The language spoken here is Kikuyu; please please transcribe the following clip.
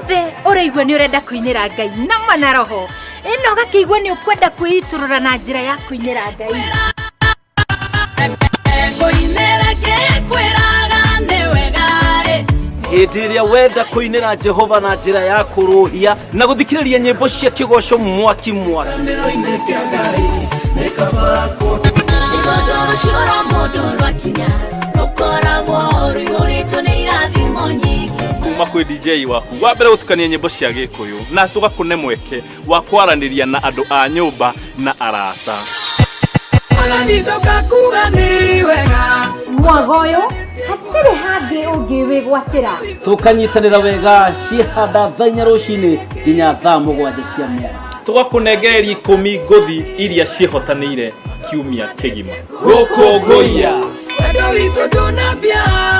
Wothe ũraigua nĩ ũrenda kũinĩra Ngai nama na roho ĩno, ũgakĩigua nĩ ũkwenda kwĩitũrũra na njĩra ya kũinĩra Ngai. Ngũinĩra ngĩkwĩraga nĩ wega ĩ. Hĩndĩ ĩrĩa wenda kũinĩra Jehova na njĩra ya kũrũhia na gũthikĩrĩria nyĩmbo cia kĩgoco mwaki mwaki. Tondũ rũciũ rwa mũndũ rwakinya rũkoragwo rũiyũrĩtwo nĩ irathimo nyingĩ. Kuma kwĩ DJ waku wa mbere gũtukania nyĩmbo cia Gĩkũyũ na tũgakũne mweke wa kwaranĩria na andũ a nyũmba na arata. Mwaga ũyũ hatirĩ hangĩ ũngĩwĩgwatĩra. Tũkanyitanĩra wega ciĩhanda thaa 4 rũcinĩ nginya thaa 7 cia mĩaraho. Tũgakũnengereria 10 ngũthi iria ciĩhotanĩire kiumia kĩgima gũkũngũiya. Wendo witũ ndũnambia.